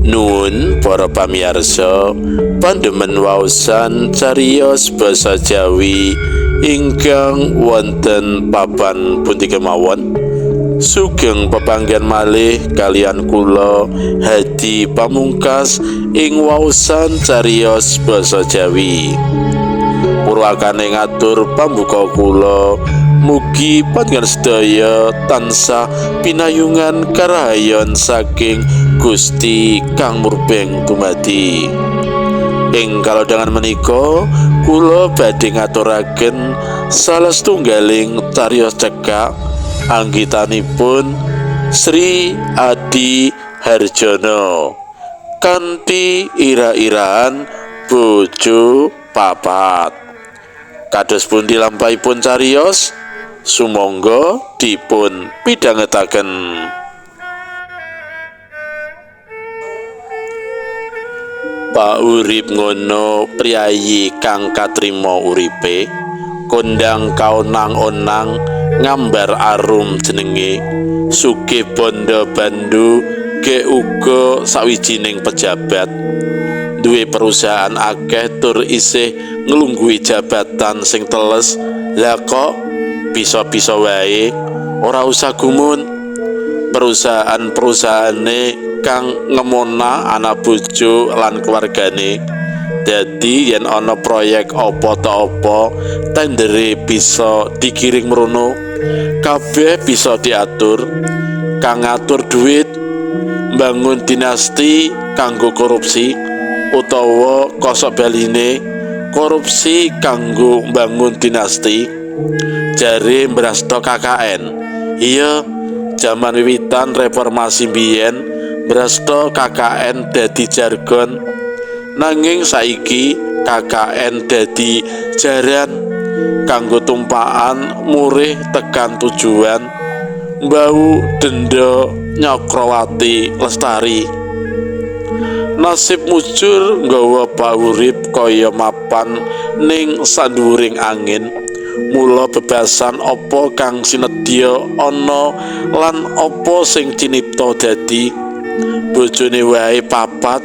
Nuwun para pamirsa pandemen waosan cariyos basa Jawi ingkang wonten papan pundi kemawon. Sugeng pepanggihan malih kalian kula Hadi Pamungkas ing waosan cariyos basa Jawi. Purwakane ngatur pambuka kula, mugi panjenengan sedaya tansah pinayungan karahayon saking Gusti Kang Murbeng Dumadi. Ing kalodhangan menika kula badhe ngaturaken salah setunggaling cariyos cekak anggitanipun Sri Adi Harjono kanthi ira-iraan bojo papat. Kados pundi lampahipun cariyos? Sumangga dipun pidhangetaken. Pak Urip ngono priyayi kang katrima uripe, kondang kaonang-onang ngambar arum jenenge, sugih bondo bandu ge uga sawijining pejabat, duwe perusahaan akeh tur isih nglungguhi jabatan sing teles. Lah kok bisa-bisa wae ora usah gumun. Perusahaan-perusahaane kang ngemona anak bojo lan keluargane. Dadi yen ana proyek apa ta apa, tendere bisa digiring mrono, kabeh bisa diatur. Kang ngatur duit, mbangun dinasti kanggo korupsi utawa kosok baline korupsi kanggo mbangun dinasti. Jare mbrasta KKN. Iya, jaman wiwitan reformasi mbiyen mbrasta KKN dadi jargon. Nanging saiki KKN dadi jaran kanggo tumpakan murih tekan tujuan mbau denda Nyakrawati Lestari. Nasib mujur nggawa Pak Urip kaya mapan ning sandhuwuring angin. Mula bebasan apa kang sinedya ana lan apa sing cinipta dadi. Bojone wae papat,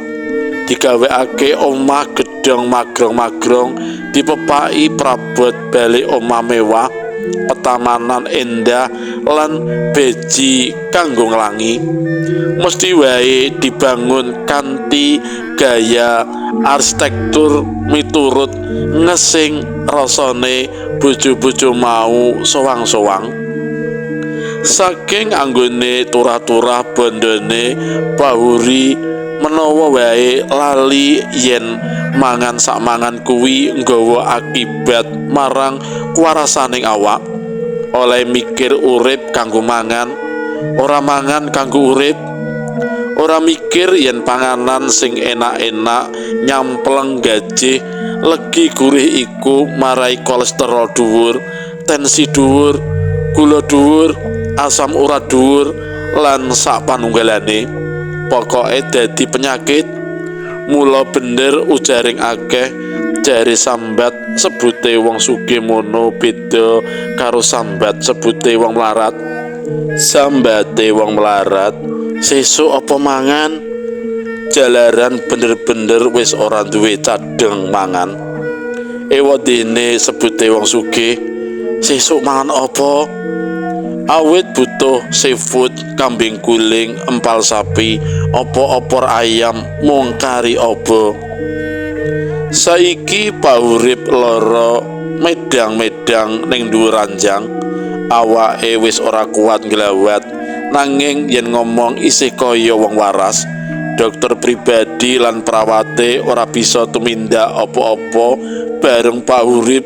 digawekake omah gedhong magrong-magrong, dipepaki prabot balik omah mewah, petamanan endah lan beji kanggo nglangi. Mesti wae dibangun kanthi gaya arsitektur miturut ngesing rasane bojo-bojo mau sowang-sowang. Saking anggone turah-turah bondone Bahuri menawa wae lali yen mangan sakmangan kuwi nggawa akibat marang kuwarasaning awak. Oleh mikir urip kanggo mangan, ora mangan kanggo urip. Ora mikir yen panganan sing enak-enak nyampleng gajih legi gurih iku marai kolesterol dhuwur, tensi dhuwur, gula dhuwur, asam urat dhuwur lan sak panunggalane. Pokoke dadi penyakit. Mula bener ujaring akeh jare sambat sebute wong sugih mono beda karo sambat sebute wong melarat. Sambate wong melarat sesuk apa mangan? Jalaran bener-bener wis ora duwe cadheng mangan. Ewadene sebute wong sugih sesuk mangan apa? Awit butuh seafood, kambing guling, empal sapi, apa opor ayam, mung kari apa. Saiki Pak Urip lara medang-medang ning dhuwur ranjang. Awake wis ora kuat nglawat, nanging yen ngomong isih kaya wong waras. Dokter pribadi lan perawate ora bisa tumindak apa-apa bareng Pak Urip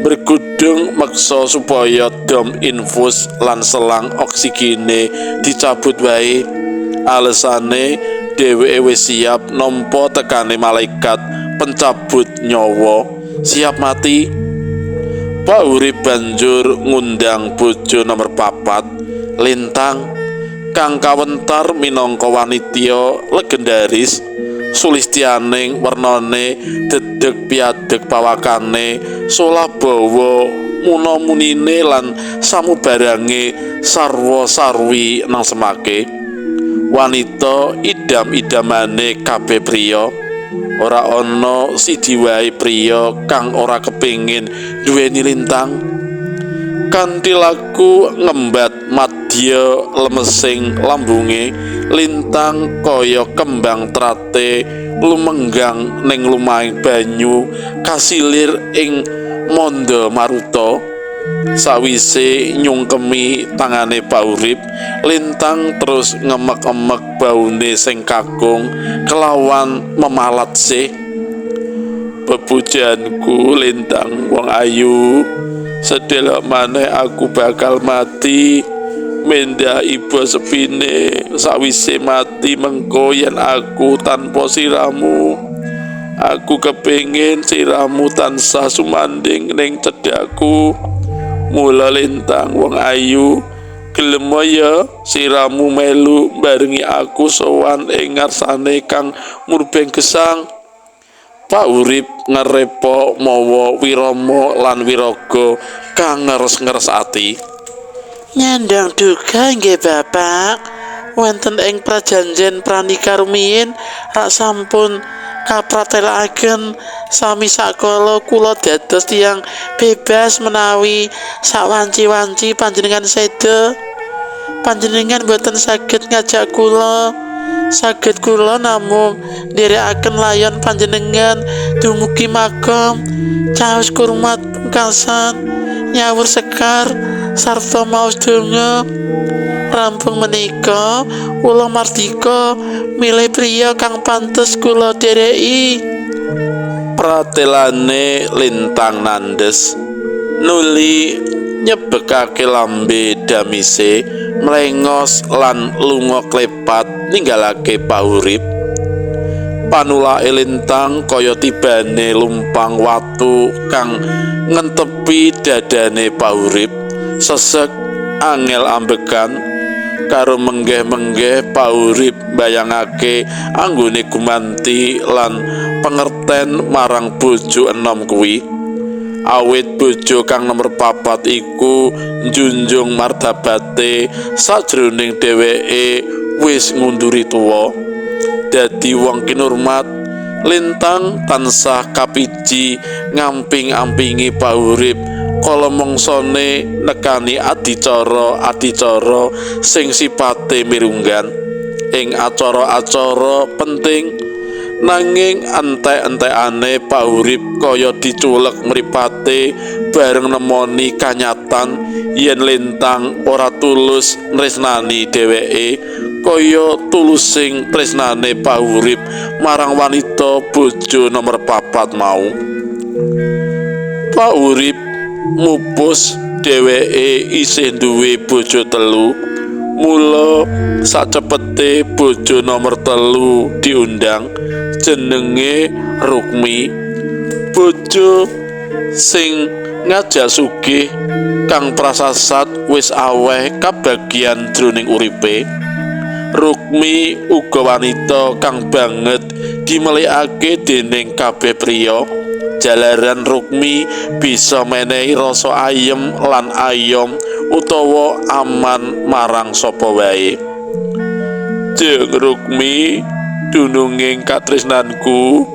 bergudung meksa supaya dom infus lan selang oksigene dicabut wae. Alesane dheweke wis siap nampa tekane malaikat pencabut nyawa, siap mati. Pak Urip banjur ngundang bojo nomor 4, Lintang, kang kawentar minangka wanitya legendaris, sulistyaning wernane dedeg piadeg pawakane, solah bawa muna-munine lan samubarange sarwa sarwi nang semake. Wanita idam-idamane kabeh priya. Ora ana siji wae priya kang ora kepengin duweni Lintang. Kanthi laku ngembat madya lemesing lambunge, Lintang kaya kembang trate lumenggang ning lumahing banyu kasilir ing Manda Maruta. Sawise nyungkemi tangane Pak Urip, Lintang terus ngemek-emek baune sing kakung kelawan memalat sih. Pepujanku Lintang wong ayu, sedelok maneh aku bakal mati. Mendah iba sepine sawise mati mengko yen aku tanpa siramu. Aku kepengin siramu tansah sumanding ning cedhakku. Mula Lintang wong ayu, gelem ya siramu melu barengi aku sowan ing ngarsane Kang Murbeng Gesang. Pak Urip ngerepo mawa wirama lan wiraga kang ngeres-ngeres ati. Nyandang duga nggih Bapak, wonten ing prajanjen pranika rumiyin rak sampun kapratelakaken sami sakala kula dados tiyang bebas menawi sawanci-wanci panjenengan seda. Panjenengan boten saged ngajak kula, saged kula namung nderekaken layon panjenengan dumugi makom, caos kurmat pungkasan, nyawur sekar sarta maos donga. Rampung menika kula mardika milih priya kang pantes kula dereki. Pratelane Lintang nandes nuli nyebekake lambe damise, mlengos lan lunga klepat ninggalake Pak Urip. Panulake Lintang kaya tibane lumpang watu kang ngentepi dadane Pak Urip. Sesek angel ambekan karo menggeh-menggeh Pak Urip mbayangake anggone gumanti lan pengerten marang bojo enom kuwi. Awit bojo kang nomer 4 iku njunjung martabate sajroning dheweke wis ngunduri tuwa. Dadi wong kinurmat, Lintang tansah kapiji ngamping-ampingi Pak Urip kala mangsane nekani adicara-adicara sing sipate mirunggan ing acara-acara penting. Nanging entek-entekane Pak Urip kaya diculek mripate bareng nemoni kanyatan yen Lintang ora tulus tresnani dheweke kaya tulusing tresnane Pak Urip marang wanita bojo nomer 4 mau. Pak Urip mupus dheweke isih duwe bojo 3. Mula sacepete bojo nomer 3 diundang, jenenge Rukmi, bojo sing ngajak sugih kang prasasat wis aweh kabagian jroning uripe. Rukmi uga wanita kang banget dimelikake dening kabeh priya. Jalaran Rukmi bisa menehi rasa ayem lan ayom utawa aman marang sapa wae. Jeng Rukmi, dununging katresnanku.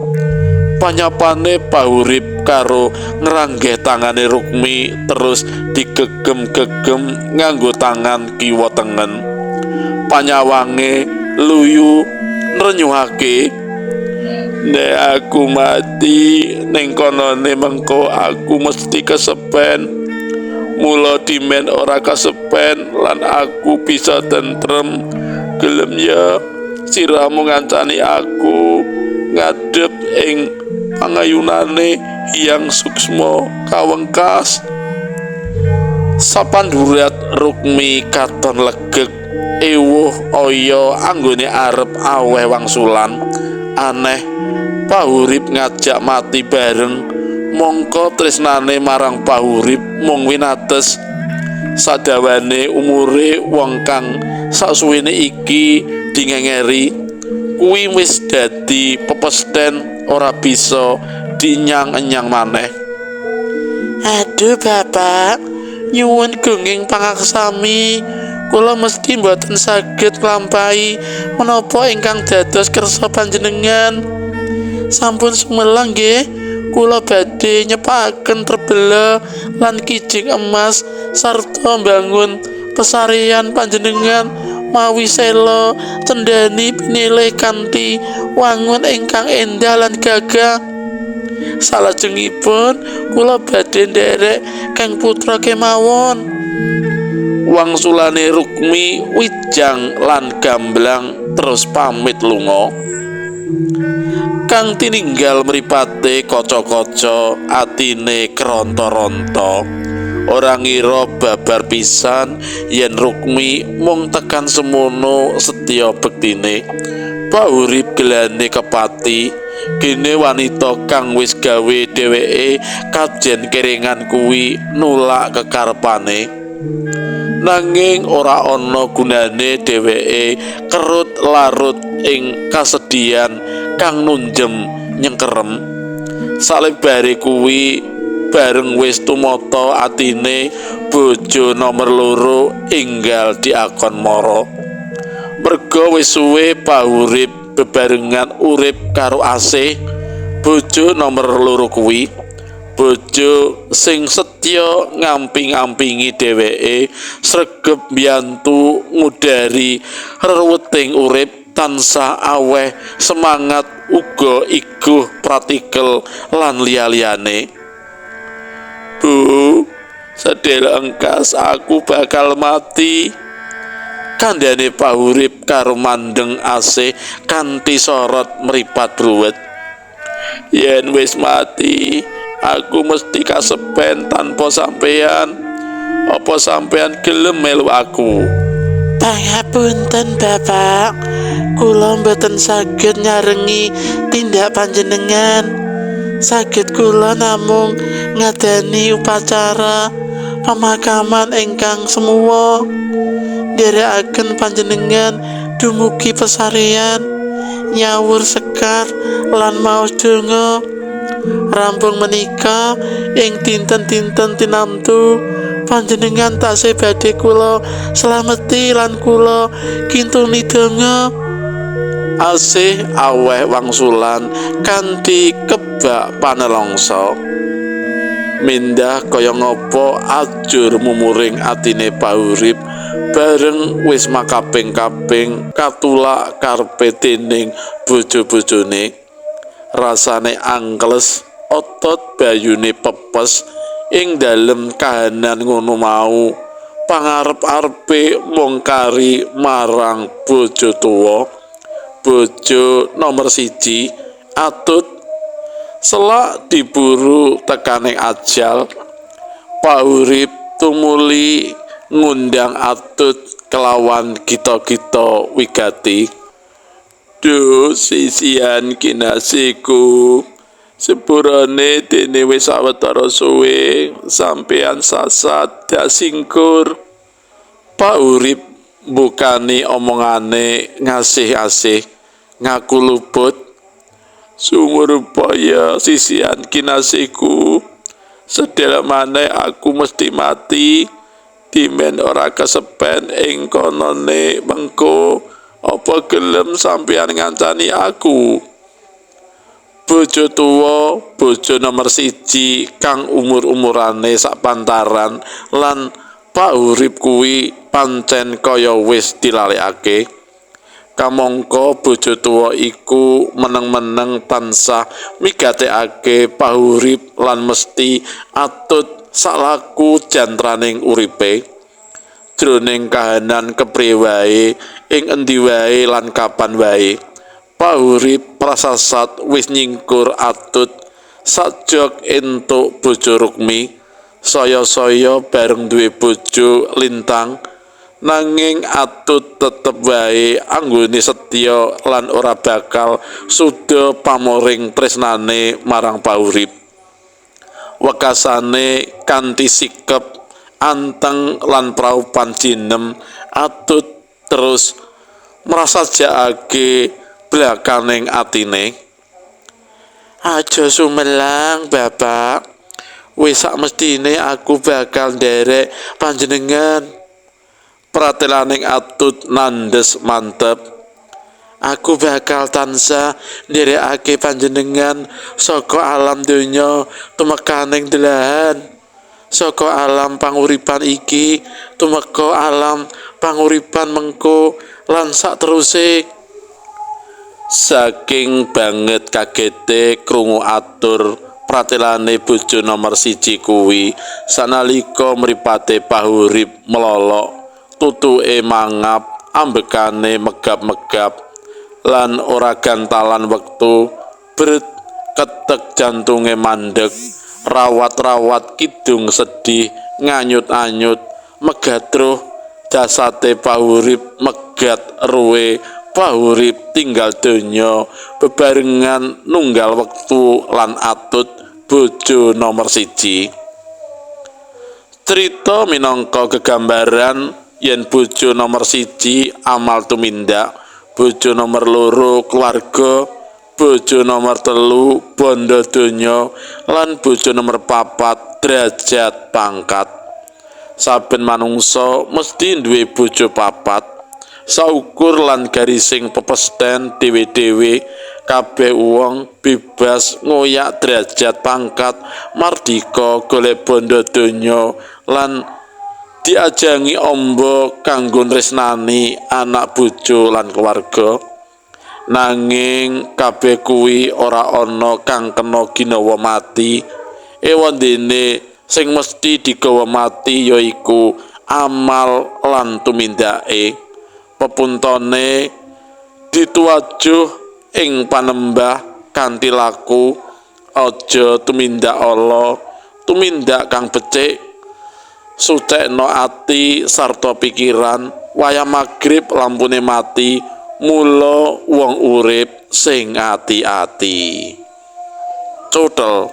Panyapane Pak Urip karo ngranggeh tangane Rukmi terus digegem-gegem nganggo tangan kiwa tengen. Panyawange luyu nrenyuhake, nek aku mati ning konone mengko aku mesti kesepen. Mula dimen ora kesepen lan aku bisa tentrem. Gelem ya siramu ngancani aku ngadep ing pangayunane Hyang Suksma kawengkas. Sapandurat Rukmi katon legeg ewuh oyo anggone arep aweh wangsulan. Aneh, Pak Urip ngajak mati bareng, mongko tresnane marang Pak Urip mung winates. Sadawane umure wong kang saksuwene iki dingengeri kuwi wis dadi pepesten ora bisa dinyang-enyang maneh. Aduh Bapak, nyuwun gunging pangaksami, Kula mesti mboten saged nglampahi menapa ingkang dados kersa panjenengan. Sampun sumelang nggih, kula badhe nyepakaken trebela lan kijing emas sarta mbangun pesarean panjenengan mawi sela cendhani pinilih kanthi wangun ingkang endah lan gagah. Salajengipun kula badhe nderek keng putra kemawon. Wangsulane Rukmi wijang lan gamblang terus pamit lunga. Kang tininggal mripate kaca-kaca, atine keronta-ronta. Ora ngira babar pisan yen Rukmi mung tekan semono setya bektine. Paurip gelane kepati, gene wanita kang wis gawe dheweke kajen keringan kuwi nulak kekarepane. Nanging ora ana gunane dheweke kerut larut ing kasedihan kang nunjem nyengkerem. Salebare kuwi bareng wis tumata atine bojo nomer loro enggal diakon mara. Merga wis suwe Pahurip bebarengan urip karo Asih, bojo nomer loro kuwi bojo sing setya ngamping-ampingi dheweke, sregep mbiyantu ngudari reruweting urip, tansah aweh semangat uga iguh pratikel lan liya-liyane. Bu, sedhela engkas aku bakal mati. Kandhane Pahurip karo mandeng Asih kanthi sorot mripat bruwet. Yen wis mati, aku mesti kasepen tanpa sampeyan. Apa sampeyan gelem melu aku? Pangapunten Bapak, kula mboten saged nyarengi tindak panjenengan. Saged kula namung ngadani upacara pemakaman ingkang semuwa. Nderekaken panjenengan dumugi pesarean, nyawur sekar lan maos donga. Rampung menika ing dinten-dinten tinamtu panjenengan tasih badhe kula slameti lan kula kintuni donga. Asih aweh wangsulan kanthi kebak panelongso. Mindah kaya ngapa ajur mumuring atine Pahurip bareng wis makaping-kaping katulak karepe dening bojo-bojone. Rasane angkles, otot bayune pepes ing dalem kahanan ngono mau. Pangarep-arepe mung kari marang bojo tuwa, bojo nomer siji, Atut. Selak diburu tekane ajal, Pahurip tumuli ngundang Atut kelawan gita-gita wigati. Duh, sisihan kinasihku, sepurane dene wis sawetara suwe sampeyan sasat dak singkur. Pahurip mbukani omongane ngasih-asih, ngaku luput. Sumurupaya sisihan kinasihku, sedhelek maneh aku mesti mati. Dimen ora kesepen ing konone mengko, apa gelem sampeyan ngancani aku? Bojo tuwa, bojo nomer siji kang umur-umurane sapantaran lan Pahurip kuwi pancen kaya wis dilalekake. Kamangka bojo tuwa iku meneng-meneng tansah migatekake Pahurip lan mesti atut salaku jantraning uripe. Jroning kahanan kepriye wae, ing endi wae lan kapan wae, Pahurip prasasat wis nyingkur Atut sajok entuk bojo Rukmi. Saya-saya bareng duwe bojo Lintang, nanging Atut tetep wae anggone setya lan ora bakal suda pamoring tresnane marang Pahurip. Wekasane kanthi sikep anteng lan praupan jinem, Atut terus mrasajakake blakaning atine. Aja sumelang, Bapak. Wis sak mestine aku bakal nderek panjenengan. Pratelaning Atut nandhes mantep. Aku bakal tansah nderekake panjenengan saka alam donya tumekaning delahan. Saka alam panguripan iki tumeka alam panguripan mengko lan sakteruse. Saking banget kagete krungu atur pratelane bojo nomor 1 kuwi, sanalika mripate Pahurip melolok, tutuke mangap, ambekane megap-megap lan ora gantalan wektu, bret ketek jantunge mandeg, rawat-rawat kidung sedih nganyut-anyut, megatruh jasate Pahurip megat ruwe. Pahurip tinggal donya bebarengan nunggal wektu lan Atut bojo nomor 1. Crita minangka gegambaran yen bojo nomor 1 amal tumindak, bojo nomor 2 keluarga, bojo nomor 3 bondo donya, lan bojo nomor 4 derajat pangkat. Saben manungsa mesti duwe bojo 4. Saukur lan garising pepesten dhewe-dhewe, kabeh wong bebas ngoyak derajat pangkat, mardika golek bondo donya lan diajangi amba kanggo nresnani anak bojo lan keluarga. Nanging kabeh kuwi ora ana kang kena ginawa mati. Ewandene sing mesti digawa mati yaiku amal lan tumindake. Pepuntone dituwajuh ing panembah kanthi laku, aja tumindak ala, tumindak kang becik, sucekno ati sarta pikiran. Wayah magrib lampune mati, mula wong urip sing ati-ati. Cuthel.